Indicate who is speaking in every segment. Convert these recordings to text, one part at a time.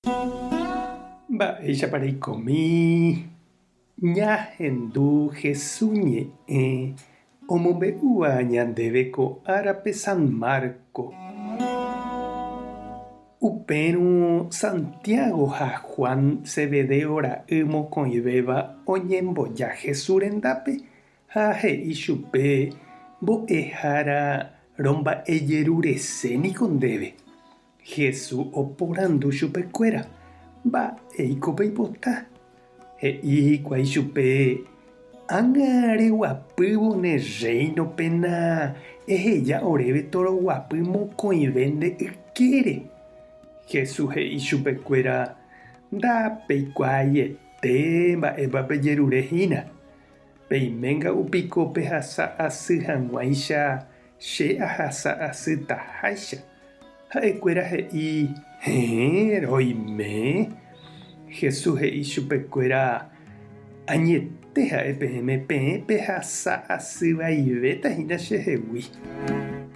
Speaker 1: Mba'éichapa reikomi ñahendu Hesu ñe'ẽ omombe'úva ñandéve ko árape San Marco. Upérõ Santiago ha Juan Zebedeo ra'y mokõivéva oñemboja Hesu rendápe ha he'i chupe, Mbo'ehára romba'ejerurese niko ndéve. Jesús oporandu chupekuéra, Mba'éiko peipota? He'i hikuái chupe, Ág̃a reguapývo ne rréinopena eheja oréve toroguapy mokõive nde ykére. Jesús he'i chupekuéra, Ndapeikuaaiete mba'épa pejerure hína. Peiménga'u piko pehasa asy hag̃uáicha che ahasa asytaháicha. Ha'ekuéra he'i, Héẽ, roime. Jesús he'i chupekuéra, Añete ha'e peẽme, peẽ pehasa asy vaivéta hína chehegui.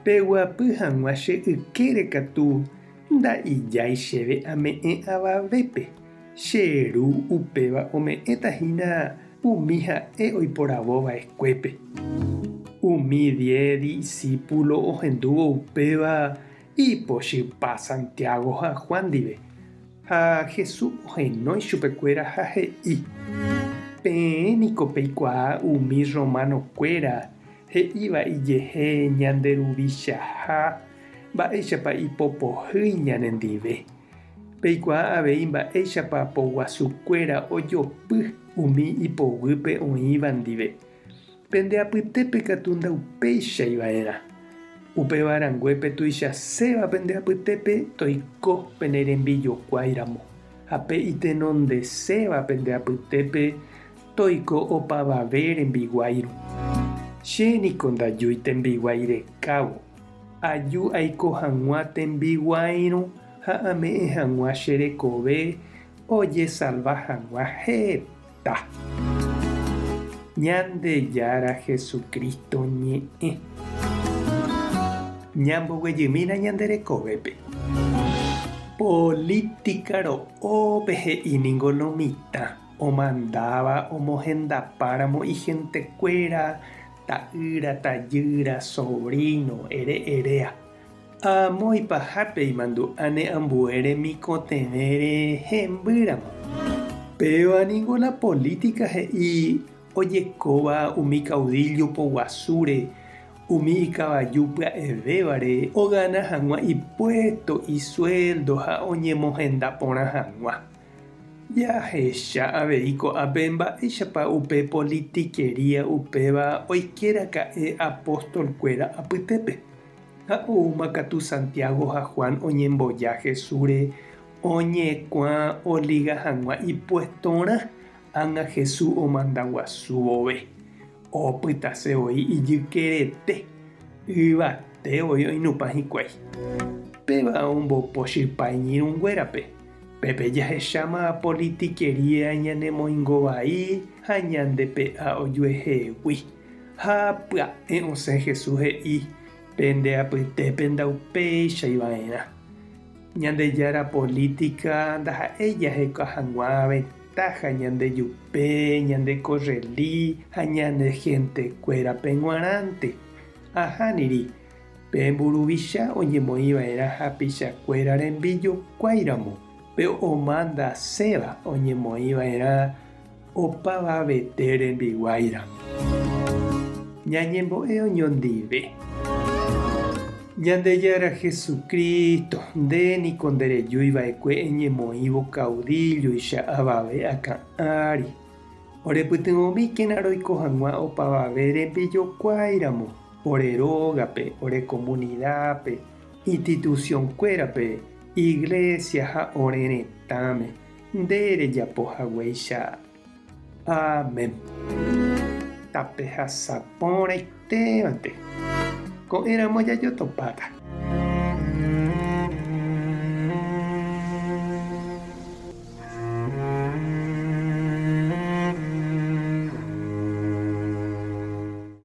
Speaker 1: Peguapy hag̃ua che ykére katu nda'ijái chéve ame'ẽ avavépe. Che Ru upéva ome'ẽta hína umi ha'e oiporavo va'ekuépe. Umi diez disípulo ohendúvo upéva ipochypa Santiago ha Juan ndive. Ha Jesús ohenói chupekuéra ha he'i, Peẽ niko peikuaa umi rrománokuéra he'íva ijehe ñande ruvichaha mba'éichapa ipopohýi ñanendive. Peikuaa avei mba'éichapa poguasukuéra ojopy umi ipoguýpe oĩva ndive. Pende apytépe katu ndaupéichai va'erã. Upéva rangue pe tuichaséva pende apytépe toiko pene rembijokuái ramo, ha pe itenondeséva pende apytépe toiko opavave rembiguáirõ. Che niko ndajúi tembiguái rekávo, aju aiko hag̃ua tembiguáirõ ha ame'ẽ hag̃ua che rekove ojesalva hag̃ua heta. Ñandejára Jesucristo ñe'ẽ. Ñamboguejymína ñande rekovépe. Política ro'ópe he'i ningo lo mitã omandáva omohendapáramo ihentekuéra, ta'ýra, tajýra, sobrino, ere eréa. Amo ipahápe imandu'a ne ambue remikotevẽre hembýramo. Péva ningo la política he'i ojekóva umi caudillo poguasúre, umi ikavaju pya'evévare ogana hag̃ua ipuésto, isuéldo ha oñemohenda porã hag̃ua. Jahecha avei ko'ápe mba'éichapa upe politikería upéva oikeraka'e apóstolkuéra apytépe. Ha oúma katu Santiago ha Juan oñemboja Jesúsre oñekuã oliga hag̃ua ipuestorã ág̃a Jesús omanda guasu vove. Opytase voi ijykerete, yvate voi oinupã hikuái. Péva ombopochypa iñirũnguérape. Pépe jahecháma politikería ñanemoingo vai ha ñandepe'a ojuehegui. Ha pya'e osẽ Jesús he'i, Pende apytépe ndaupéichai va'erã. Ñandejára polítika ndaha'éi jaheka hag̃ua ventáha ñande jupe, ñande korreli ha ñane hentekuérape g̃uarãnte. Ahániri, pe mburuvicha oñemoĩ va'erã hapichakuéra rembijokuáiramo, pe omandaséva oñemoĩ va'erã Opavavete rembiguáiramo. Ñañembo'e oñondive. Ñandejára Jesucristo, nde niko nderejúi va'ekue eñemoĩvo caudilloicha avave akã ári. Orepytyvõmíkena roiko hag̃ua opavave rembijokuáiramo, ore rógape, ore komunidápe, institución-kuérape, iglesia ha ore retãme. Nde rejapo haguéicha. Amén. Tapehasa porãitévante. Ko'ẽramo jajotopáta.